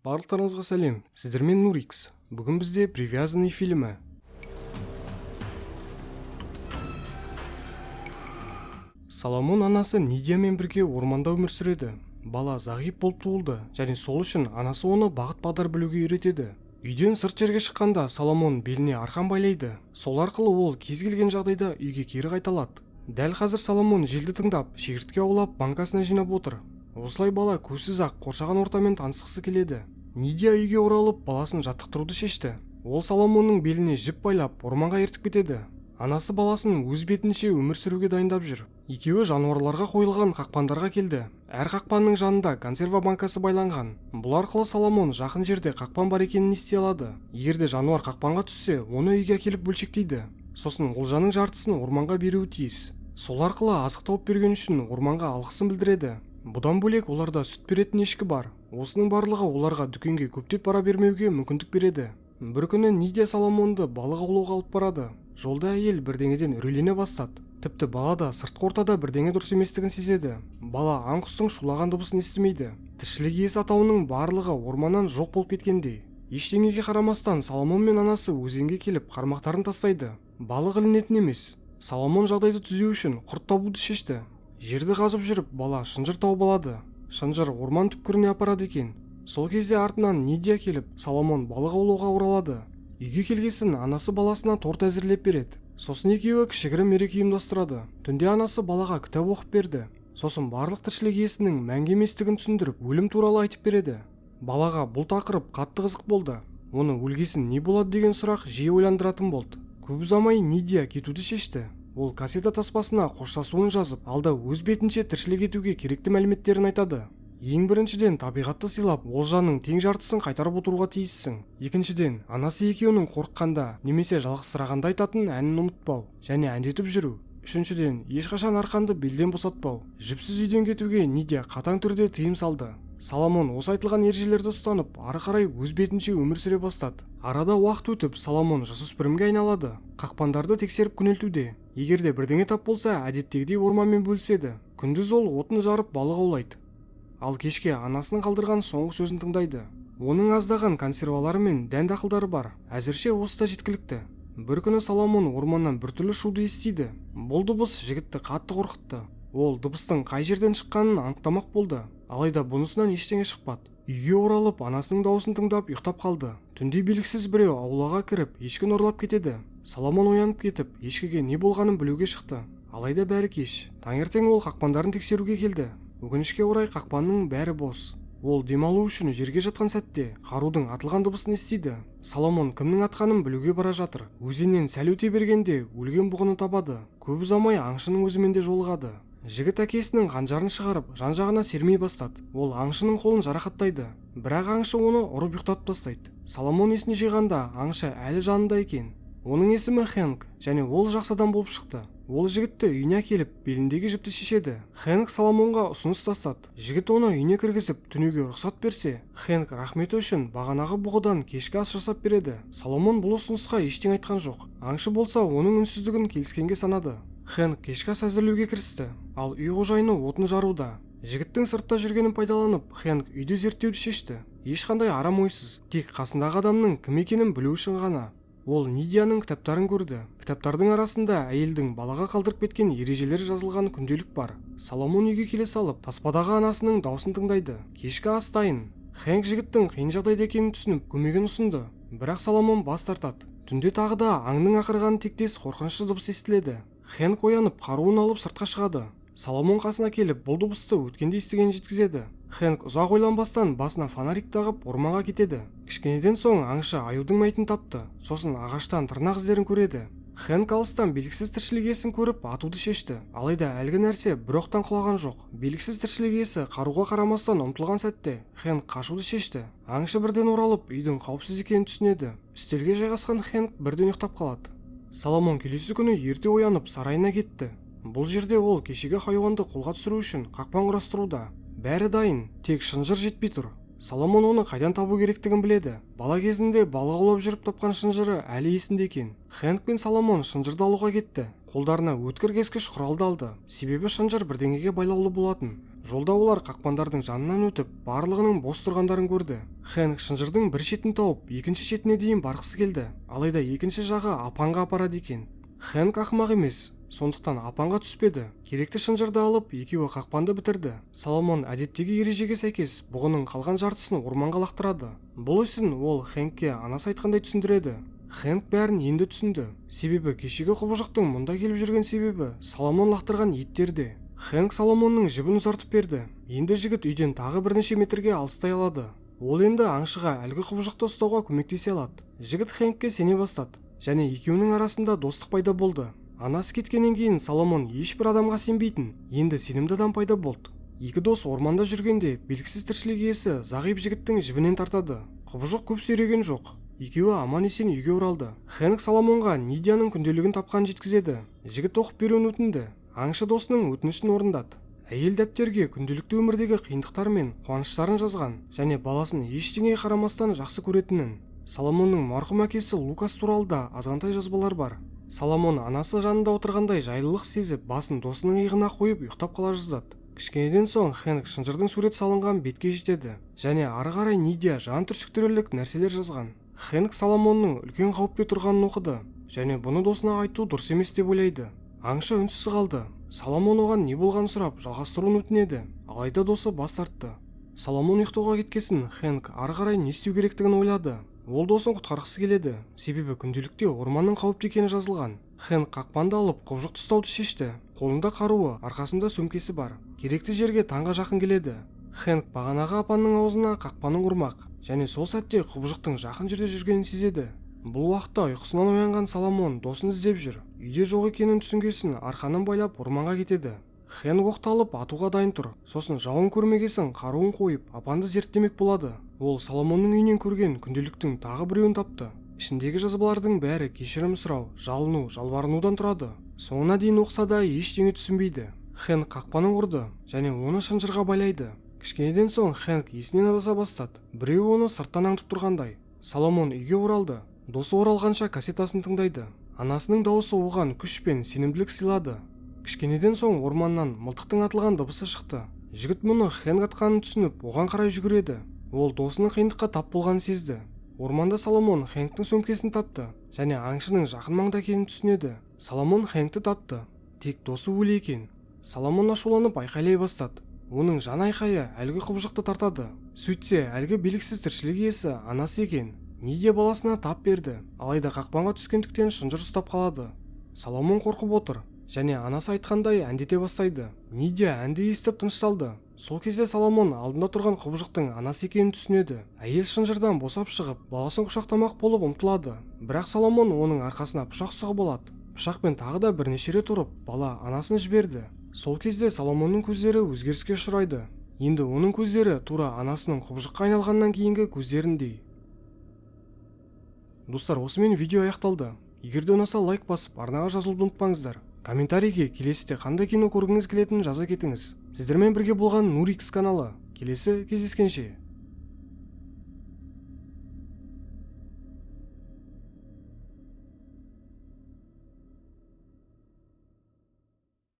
Барлықтарыңызға сәлем, сіздермен Нурикс. Бүгін бізде «Привязанный» фильмі. Соломон анасы Нидиямен бірге орманда өмір сүреді. Бала зағип болып туылды және сол үшін анасы оны бағыт-бағдар білуге үйретеді. Үйден сырт жерге шыққанда Соломон беліне арқан байлайды. Сол арқылы ол кез келген жағдайда үйге кері қайта алады. Дәл қазір Соломон желді тыңдап, шегіртке аулап, банкасына жинап отыр. Осылай бала көзсіз-ақ қоршаған ортамен танысқысы келеді. Нидия үйге оралып, баласын жаттықтыруды шешті. Ол Соломонның беліне жіп байлап, орманға ертіп кетеді. Анасы баласын өз бетінше өмір сүруге дайындап жүр. Екеуі жануарларға қойылған қақпандарға келді. Әр қақпанның жанында консерва банкасы байланған. Бұл арқылы Соломон жақын жерде қақпан бар екенін ести алады. Егер де жануар қақпанға түссе, оны үйге әкеліп бөлшектейді. Сосын олжаның жартысын орманға беруі тиіс. Сол арқылы азық тауып берген үшін орманға алғысын білдіреді. Бұдан бөлек оларда сүт беретін ешкі бар. Осының барлығы оларға дүкенге көптеп бара бермеуге мүмкіндік береді. Бір күні Нидия Соломонды балық аулауға алып барады. Жолда әйел бірдеңеден үрейлене бастады. Тіпті бала да сыртқы ортада бірдеңе дұрыс еместігін сезеді. Бала аң-құстың шулаған дыбысын естімейді. Тіршілік иесі атауының барлығы орманнан жоқ болып кеткендей. Ештеңеге қарамастан Соломон мен анасы өзенге келіп қармақтарын тастайды. Балық ілінетін емес. Соломон жағдайды түзеу үшін құрт табуды шешті. Жерді қазып жүріп бала шынжыр тауып алады. Шынжыр орман түпкіріне апарады екен. Сол кезде артынан Нидия келіп, Соломон балық аулауға оралады. Үйге келгесін анасы баласына торт әзірлеп береді. Сосын екеуі кішігірім мереке ұйымдастырады. Түнде анасы балаға кітап оқып берді. Сосын барлық тіршілік иесінің мәңгі еместігін түсіндіріп, өлім туралы айтып береді. Балаға бұл тақырып қатты қызық болды. Оны өлгесін не болады деген сұрақ жиі ойландыратын болды. Көп ұзамай Нидия кетуді шешті. Ол кассета таспасына қоштасуын жазып, алда өз бетінше тіршілік етуге керекті мәліметтерін айтады. Ең біріншіден, табиғатты сыйлап, олжаның тең жартысын қайтарып отыруға тиіссің. Екіншіден, анасы екеуінің қорыққанда немесе жалғызсырағанда айтатын әнін ұмытпау және әндетіп жүру. Үшіншіден, ешқашан арқанды белден босатпау. Жіпсіз үйден кетуге Нидия қатаң түрде тыйым салды. Соломон осы айтылған ережелерді ұстанып, ары қарай өз бетінше өмір сүре бастады. Арада уақыт өтіп, Соломон жасөспірімге айналады. Қақпандарды тексеріп күнелтуде. Егер де бірдеңе тап болса, әдеттегідей орманмен бөліседі. Күндіз ол отын жарып балық аулайды. Ал кешке анасының қалдырған соңғы сөзін тыңдайды. Оның аздаған консервалары мен дән дақылдары бар. Әзірше осы да жеткілікті. Бір күні Соломон орманнан біртүрлі шуды естиді. Бұл дыбыс жігітті қатты қорқытты. Ол дыбыстың қай жерден шыққанын анықтамақ болды. Алайда бұнысынан ештеңе шықпады. Үйге оралып, анасының дауысын тыңдап ұйықтап қалды. Түнде белгісіз біреу аулаға кіріп, ешкіні ұрлап кетеді. Соломон оянып кетіп, ешкіге не болғанын білуге шықты. Алайда бәрі кеш. Таңертең ол қақпандарын тексеруге келді. Өкінішке орай қақпанның бәрі бос. Ол демалу үшін жерге жатқан сәтте қарудың атылған дыбысын естиді. Соломон кімнің атқанын білуге бара жатыр. Өзеннен сәл өте бергенде өлген бұғыны табады. Көп ұзамай аңшының өзімен де жолығады. Жігіт әкесінің қанжарын шығарып, жан-жағына сермей бастады. Ол аңшының қолын жарақаттайды. Бірақ аңшы оны ұрып ұйықтатып тастайды. Соломон есіне жиғанда аңшы әлі жанында екен. Оның есімі Хэнк және ол жақсы адам болып шықты. Ол жігітті үйіне әкеліп, беліндегі жіпті шешеді. Хэнк Соломонға ұсыныс тастады. Жігіт оны үйіне кіргізіп, түнеуге рұқсат берсе, Хэнк рахметі үшін бағанағы бұғыдан кешкі ас жасап береді. Соломон бұл ұсынысқа ештеңе айтқан жоқ. Аңшы болса, оның үнсіздігін келіскенге санады. Хэнк кешкі ас әзірлеуге кірісті, ал үй қожайыны отын жаруда. Жігіттің сыртта жүргенін пайдаланып, Хэнк үйді зерттеуді шешті. Ешқандай арам ойсыз, тек қасындағы адамның кім екенін білу үшін ғана. Ол Нидияның кітаптарын көрді. Кітаптардың арасында әйелдің балаға қалдырып кеткен ережелері жазылған күнделік бар. Соломон үйге келе салып, таспадағы анасының даусын тыңдайды. Кешкі ас дайын. Хэнк жігіттің қиын жағдайда екенін түсініп, көмегін ұсынды. Бірақ Соломон бас тартады. Түнде тағы да аңның ақырғаны тектес қорқынышты дыбыс естіледі. Хэнк оянып, қаруын алып сыртқа шығады. Соломон қасына келіп, бұл дыбысты өткенде естігенін жеткізеді. Хэнк ұзақ ойланбастан басына фонарик тағып орманға кетеді. Кішкенеден соң аңшы аюдың мәйітін тапты. Сосын ағаштан тырнақ іздерін көреді. Хэнк алыстан белгісіз тіршілік иесін көріп атуды шешті. Алайда әлгі нәрсе бір оқтан құлаған жоқ. Белгісіз тіршілік иесі қаруға қарамастан ұмтылған сәтте Хэнк қашуды шешті. Аңшы бірден оралып, үйдің қауіпсіз екенін түсінеді. Үстелге жайғасқан Хэнк бірден ұйықтап қалады. Соломон келесі күні ерте оянып сарайына кетті. Бұл жерде ол кешегі хайуанды қолға түсіру үшін қақпан құрастыруда. Бәрі дайын, тек шынжыр жетпей тұр. Соломон оны қайдан табу керектігін біледі. Бала кезінде балық аулап жүріп тапқан шынжыры әлі есінде екен. Хэнк пен Соломон шынжырды алуға кетті. Қолдарына өткір кескіш құралды алды. Себебі шынжыр бірдеңеге байлаулы болатын. Жолда олар қақпандардың жанынан өтіп, барлығының бос тұрғандарын көрді. Хэнк шынжырдың бір шетін тауып, екінші шетіне дейін барғысы келді. Алайда екінші жағы апанға апарады екен. Хэнк ақымақ емес, сондықтан апанға түспеді. Керекті шынжырды алып, екеуі қақпанды бітірді. Соломон әдеттегі ережеге сәйкес бұғының қалған жартысын орманға лақтырады. Бұл ісін ол Хэнкке анасы айтқандай түсіндіреді. Хэнк бәрін енді түсінді. Себебі кешегі құбыжықтың мұнда келіп жүрген себебі Соломон лақтырған еттерде. Хэнк Соломонның жібін ұзартып берді. Енді жігіт үйден тағы бірнеше метрге алыстай алады. Ол енді аңшыға әлгі құбыжықты ұстауға көмектесе алады. Жігіт Хэнкке сене бастады. Және екеуінің арасында достық пайда болды. Анасы кеткеннен кейін Соломон ешбір адамға сенбейтін. Енді сенімді адам пайда болды. Екі дос орманда жүргенде белгісіз тіршілік иесі зағип жігіттің жібінен тартады. Құбыжық көп сөйлеген жоқ. Екеуі аман-есен үйге оралды. Хэнк Соломонға Нидияның күнделігін тапқанын жеткізеді. Жігіт оқып беруін өтінді. Аңшы досының өтінішін орындады. Әйел дәптерге күнделікті өмірдегі қиындықтар мен қуаныштарын жазған және баласын ештеңеге қарамастан жақсы көретінін. Соломонның марқұм әкесі Лукас туралы да азғантай жазбалар бар. Соломон анасы жанында отырғандай жайлылық сезіп, басын досының иығына қойып ұйықтап қала жаздады. Кішкенеден соң Хэнк шынжырдың сурет салынған бетке жетеді және ары қарай Нидия жан түршіктірерлік нәрселер жазған. Хэнк Соломонның үлкен қауіпте тұрғанын оқыды және бұны досына айту дұрыс емес деп ойлайды. Аңшы үнсіз қалды. Соломон оған не болғанын сұрап, жалғастыруын өтінеді. Алайда досы бас тартты. Соломон ұйықтауға кеткесін Хэнк ары қарай не істеу керектігін ойлады. Ол досын құтқарғысы келеді, себебі күнделікте орманның қауіпті екені жазылған. Хэнк қақпанды алып, құбыжықты ұстауды шешті. Қолында қаруы, арқасында сөмкесі бар. Керекті жерге таңға жақын келеді. Хэнк бағанағы апанның аузына қақпанын ұрмақ және сол сәтте құбыжықтың жақын жерде жүргенін сезеді. Бұл уақытта ұйқысынан оянған Соломон досын іздеп жүр. Үйде жоқ екенін түсінгесін арқанын байлап орманға кетеді. Хэнк оқты алып атуға дайын тұр. Сосын жауын көрмегесін қаруын қойып апанды зерттемек болады. Ол Соломонның үйінен көрген күнделіктің тағы біреуін тапты. Ішіндегі жазбалардың бәрі кешірім сұрау, жалыну, жалбарынудан тұрады. Соңына дейін оқыса да ештеңе түсінбейді. Хэнк қақпанын құрды және оны шынжырға байлайды. Кішкенеден соң Хэнк есінен адаса бастады. Біреу оны сырттан аңдып тұрғандай. Соломон үйге оралды. Досы оралғанша кассетасын тыңдайды. Анасының дауысы оған күш пен сенімділік сыйлады. Кішкенеден соң орманнан мылтықтың атылған дыбысы шықты. Жігіт мұны Хэнк атқанын түсініп, оған қарай жүгіреді. Ол досының қиындыққа тап болғанын сезді. Орманда Соломон Хэнктің сөмкесін тапты және аңшының жақын маңда екенін түсінеді. Соломон Хэнкті тапты. Тек досы өлі екен. Соломон ашуланып айқайлай бастады. Оның жан айқайы әлгі құбыжықты тартады. Сөйтсе, әлгі белгісіз тіршілік иесі анасы екен. Нидия баласына тап берді. Алайда қақпанға түскендіктен шынжыр ұстап қалады. Соломон қорқып отыр және анасы айтқандай әндете бастайды. Нидия әнді естіп тынышталды. Сол кезде Соломон алдында тұрған құбыжықтың анасы екенін түсінеді. Әйел шынжырдан босап шығып, баласын құшақтамақ болып ұмтылады. Бірақ Соломон оның арқасына пышақ сұғып алады. Пышақпен тағы да бірнеше рет ұрып, бала анасын жіберді. Сол кезде Соломонның көздері өзгеріске ұшырайды. Енді оның көздері тура анасының құбыжыққа айналғаннан кейінгі көздеріндей. Достар, осымен видео аяқталды. Егер де ұнаса лайк басып, арнаға жазылуды ұмытпаңыздар. Комментарийге келесіде қандай кино көргіңіз келетінін жаза кетіңіз. Сіздермен бірге болған Нурикс каналы. Келесі кездескенше.